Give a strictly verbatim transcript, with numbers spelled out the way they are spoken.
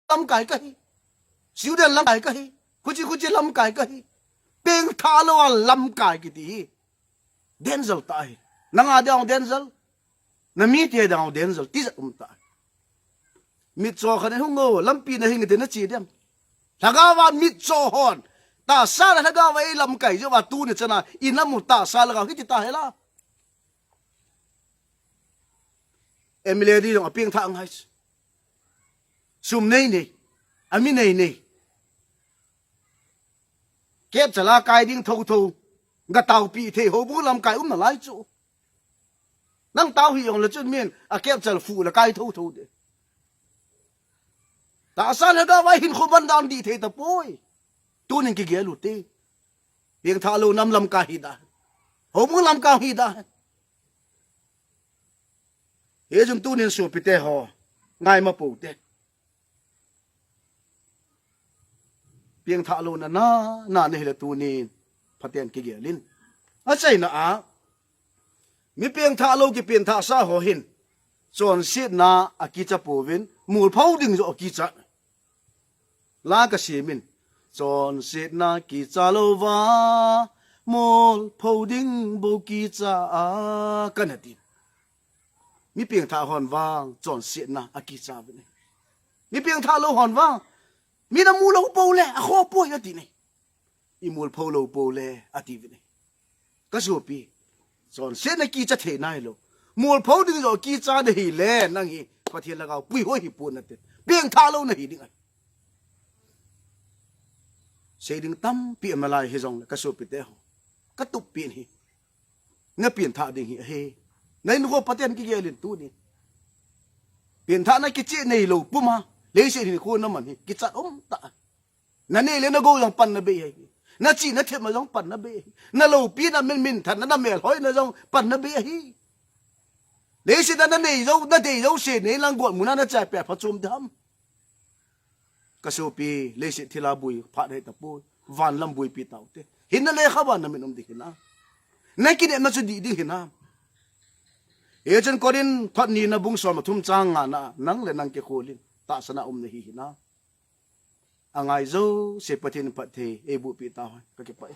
lamkai kahi. Student lamkai kahi. Khuchi khuchi lamkai kahi. Pengthah lou a lamkai kiti hi danger tah ahi. Nanga dinga danger. Namite dinga danger. Tijat um tah ahi. Mitcho khat in hung o, lampi nahing e ti nache dem? Lhagao a mitcho hon, tahsa le lhagao a eilamkai jeh uva tuni chana inam u tahsa lhagao hiti ta hela. M L A ding jong apengthah ngai chu. Sum nei nei, ami nei nei. Kepcha la kai ding thotho, ga taopi thei, houbung lamkai um nalai chu. Nang tao hi jongle chun min a kepcha la fu la kai thotho de. Tahsa lhagao a hinkho ban dan dih thei tapoi. Tunin kigel u te. Pengthah lou nam lamkai hi da. Houbung lamkai hi da. Hichun tunin sopite ho, ngaima pou te. Pengthah louna na, na nahile tunin phaten kigel in. Achaina a, mi pengthah lou kipengthahsa ho hin chonsetna akicha pouvin, molphou ding joh akicha. La kasim in, chonsetna kicha louva, molphou ding bou kicha a, kana tin. Mi pengthah hon vang chonsetna akicha uvin ahi. Mi pengthah lou hon vang, min amu lou pou le akhoh poi atin ahi. Imolphou lou pou le atiuvin ahi. Kasopi, chonsetna kicha thei nailou, molphou ding joh kicha nahile, nang hi Pathen lhagao puihoi hipon nate. Pengthah lou nahi ding ahi. Sei ding tampi um nalai hijongle kasopite ho, katup pen hi, napengthah ding hi ahi. Na hinkho Pathen kigel in tunin. Pengthahna kicheh neilou puma leiset hinkho naman hi kichat um tah. Nanei le nagou jong pan nabei ahi. Nachi nathep ma jong pan nabei ahi. Naloupina, min, minthanna, namelhoina jong pan nabei ahi. Leiset a nanei jou, nadei jouse nei lang gotmuna nachai peh phachom ding ham? Kasopi, leiset thilha boi phat ahi tapoi. Van lam boipi taute. Hinna le khavan namin um ding hinam? Nakinepna chu dih ding hinam? Hichun Corinth thot nina bung som le thum chang ngana, nang le nang kikhol in, tahsana um nahi hinam? Angai jouse Pathen in phatthei eibohpeh tauhen, kakipah e.